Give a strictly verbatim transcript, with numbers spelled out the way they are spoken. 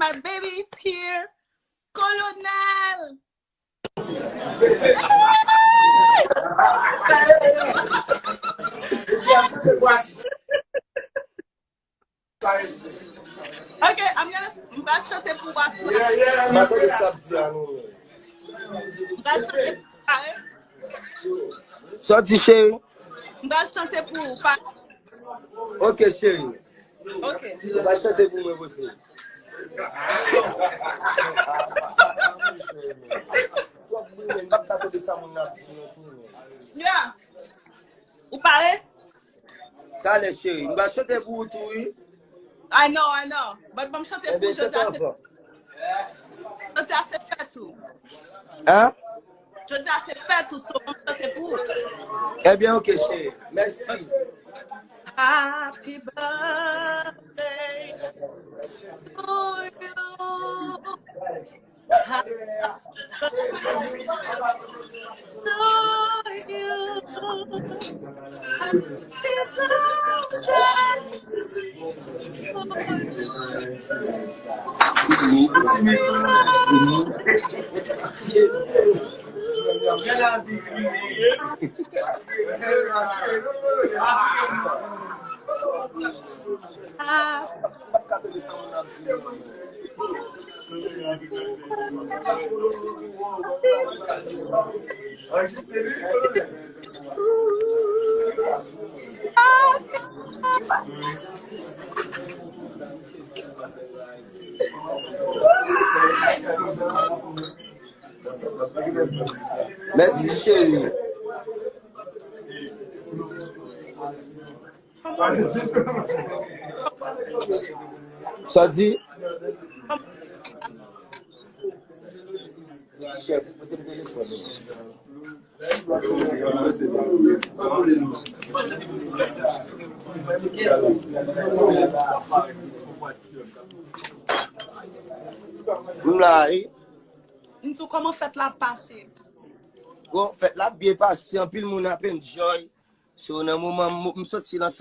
my baby is here. Kolonèl! Ok, I'm gonna, m pral chante pou w aswè. M pa tande sa ap di a non. M pral chante pou w, pare? Sa w di, cheri? M pral chante pou ou, pare? Ok, cheri. Ok. Ou pral chante pou mwen, poze. Twòp bri, men m pa tande sa moun nan ap di non tou, men. Yeah. Ou pare? Talè, cheri. M va chante pou ou tou, wi. I know, I know. But ban m chante pou ou jodi a, se, jodi a se fèt ou. Hein? Jodi a se fèt ou, so ban m chante pou ou. Ebyen, ok, cheri. Mèsi. Happy birthday to you. Mèsi, cheri. Sa di? Chèf, pote m telefòn ou. M la, wi. M di w kòman fèt la ap pase? Bon, fèt la ap byen pase, anpil moun ap enjoy. So, nan moman m, m soti nan fèt